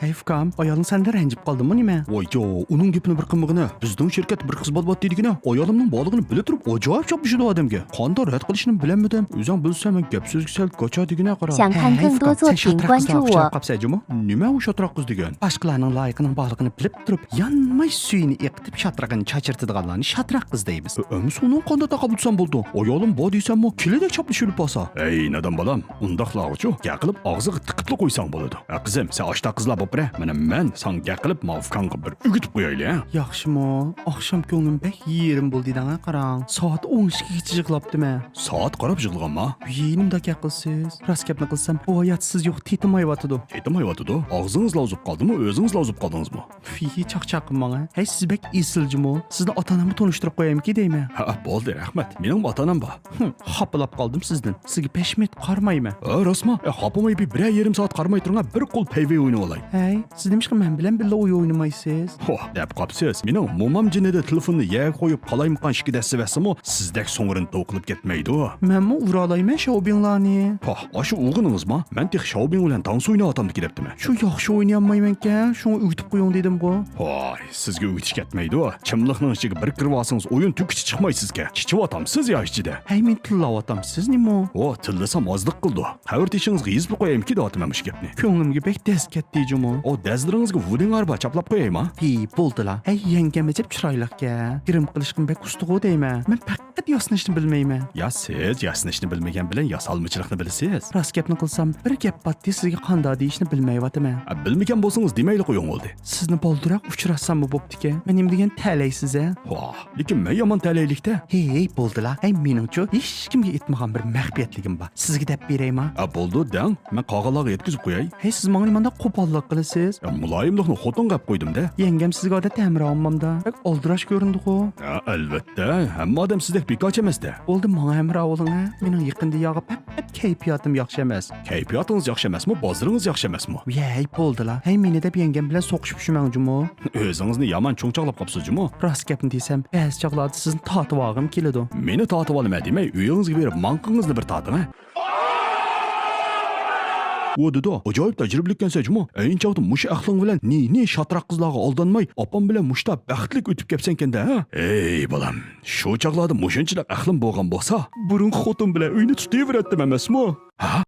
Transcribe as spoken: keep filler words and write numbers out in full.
ھەي ئۇكام، ئايالىڭ سەندىن رەنجىپ قالدىمۇ نېمە؟ ۋاي جو، ئۇنىڭ گېپىنى بىر قىلمىغىنە. بىزنىڭ شىركەتتە بىر قىز بولۇۋاتتى دېگىنە. ئايالىمنىڭ بارلىقىنى بىلە تۇرۇپ، ئاجايىپ چاپلىشىدۇ ئادەمگە. قانداق رەت قىلىشنى بىلەلمىدىم. ئۆزۈڭ بىلسەڭ، مەن گەپ سۆزگە سەل گاچا دېگىنە قارا. 想看更多作品关注我。 قاپسەن جۇمۇ؟ نېمە ئۇ شاتراق قىز دېگەن؟ باشقىلارنىڭ لايىقىنىڭ بارلىقىنى بىلىپ تۇرۇپ، يانماي سۈيىنى ئېقىتىپ شاترىقىنى چاچرىتىدىغانلارنى شاتراق قىز دەيمىز. ئەمسە ئۇنىڭ قانداق تاقابىل تۇتسام بولىدۇ؟ ئايالىم بار دېسەممۇ، كېلىدەك چاپلىشىۋېلىپ بارسا. ئەي نادان بالام، ئۇنداقلارغىچۇ گەپ قىلىپ ئاغزىغا تىقىپلا قويساڭ بولىدۇ. ھە قىزىم، سەن ئاشتاق قىزلار بولۇپ بېرە، مانا مەن ساڭا گەپ قىلىپ ماۋۇ ئۇكاڭغا بىر ئۆگىتىپ قويايلى ھە. ياخشىمۇ؟ ئاخشام كۆڭلۈم بەك يېرىم بولدى دەڭە قاراڭ. سائەت ئون ئىككىگىچە يىغلاپتىمەن. سائەت قاراپ يىغلىغانما؟ يېنىمدا گەپ قىلسىز. راست گەپنى قىلسام، بۇ ھايات سىز يوق تېتىمايۋاتىدۇ. تېتىمايۋاتىدۇ؟ ئاغزىڭىزلا ئوزۇپ قالدىمۇ، ئۆزىڭىزلا ئوزۇپ قالدىڭىزمۇ؟ فى، چاقچاق قىلماڭ ھە. ھەي سىز بەك ئېسىل جۇمۇ. سىزنى ئاتا ئانامغا تونۇشتۇرۇپ قويايمىكى دەيمەن. ھە بولدى، رەھمەت. مېنىڭمۇ ئاتا ئانام بار. خاپىلاپ قالدىم سىزدىن. سىزگە بەش مىنۇت قارىمايمەن. ھە راستما؟ ھە خاپىماي بىر بىرەر يېرىم سائەت قارىماي تۇرۇڭا، بىر قول پەيۋەي ئوينىۋالاي. ھەي، سىز نېمىشقا مەن بىلەن بىللە ئويۇن ئوينىمايسىز؟ ھوھ، دەپ قاپسىز. مېنىڭ مومام جېنىدە تېلېفوننى يەرگە قويۇپ قالايمىقان ئىككى دەستە بەرسىمۇ، سىزدەك سوڭۇرىنى توۋ قىلىپ كەتمەيدۇ. مەنمۇ ئۇرالايمەن شاۋبىڭلارنى. پاھ، ئاشۇ ئۇرغىنىڭىزما؟ مەن تېخى شاۋبىڭ بىلەن تانسا ئويناۋاتامدىكى دەپتىمەن. شۇ ياخشى ئوينىيالمايمەنكەن، شۇڭا ئۆگىتىپ قويۇڭ دېدىمغۇ. ھاي، سىزگە ئۆگىتىش كەتمەيدۇ. چىملىقنىڭ ئىچىگە بىر كىرىۋالسىڭىز، ئويۇن تۈگىچە چىقمايسىزكەن. چىچىۋاتامسىز يا ئىچىدە؟ ھەي، مېنى تىللاۋاتامسىز نېمۇ؟ ھو، تىللىسام ئازلىق قىلىدۇ. قەبرە تېشىڭىزغا يېزىپلا قويايمىكى دەۋاتىمەن مۇشۇ گەپنى. كۆڭلۈمگە بەك دەس كەتتى جۇمۇ. ئو، دەزلىرىڭىزگە ۋۇدىڭ ئاربا چاپلاپ قويايما؟ ھى، بولدىلا. ھەي، يەڭگەم ئەجەب چىرايلىقكەن. گىرىم قىلىشقىمۇ بەك ئۇستىغۇ دەيمەن. مەن پەقەت ياسىنىشنى بىلمەيمەن. يا سىز ياسىنىشنى بىلمىگەن بىلەن ياسالمىچىلىقنى بىلىسىز. راست گەپنى قىلسام، بىر گەپ باتتى سىزگە قانداق دېيىشنى بىلمەيۋاتىمەن. ئە، بىلمىگەن بولسىڭىز دېمەيلا قويۇڭ بولدى. سىزنى بالدۇراق ئۇچراتساممۇ بوپتىكەن. مەن نېمە دېگەن تەلەيسىز ھە؟ ۋاھ، لېكىن مەن يامان تەلەيلىك-دە. ھېي، بولدىلا. ھەي، مېنىڭچۇ ھېچكىمگە ئېيتمىغان بىر مەخپىيەتلىكىم بار. سىزگە دەپ بېرەيما؟ ھە، بولدى، دەڭ. مەن قالغانلارغا يەتكۈزۈپ قوياي. ھەي، سىز ماڭا نېمانداق قوپاللىق قىلىسىز؟ يا، مۇلايىملىقنى خوتۇنغا ئەپ قويدۇم-دە. يەڭگەم سىزگە ئادەتتە ھەمراھ بولمامدا؟ بەك ئالدىراش كۆرۈندىغۇ. ھە، ئەلۋەتتە. ھەممە ئادەم سىزدەك بىكارچى ئەمەس-دە. بولدى، ماڭا ھەمراھ بولۇڭ ھە. مېنىڭ يېقىن دىيارغا پەقەت كەيپىياتىم ياخشى ئەمەس. كەيپىياتىڭىز ياخشى ئەمەسمۇ؟ بازىرىڭىز ياخشى ئەمەسمۇ؟ ۋەي، بولدىلا. ھەي، مېنى دەپ يەڭگەم بىلەن سوقۇشۇپ يۈرمەڭ جۇمۇ. ئۆزىڭىزنى يامان چوڭ چاغلاپ قاپسىز جۇمۇ. راست گەپنى دېسەم، بەزى چاغلاردا سىزنى تارتىۋالغۇم كېلىدۇ. مېنى تارتىۋالىمەن دېمەي، ئۆيىڭىزگە بېرىپ ماڭقىڭىزنى بىر تارتىڭ ھە. ۋو دېدۇ، ئاجايىپ تەجرىبىلىككەنسەن جۇمۇ. ئەينى چاغدا مۇشۇ ئەقلىڭ بىلەن نى-نى شاتراق قىزلارغا ئالدانماي، ئاپام بىلەن مۇشتا بەختلىك ئۆتۈپ كەپسەنكەن-دە ھە؟ ئەي بالام، شۇ چاغلاردا مۇشۇنچىلىك ئەقلىم بولغان بولسا، بۇرۇنقى خوتۇن بىلەن ئۆينى تۇتۇۋېرەتتىم ئەمەسمۇ؟ ھە؟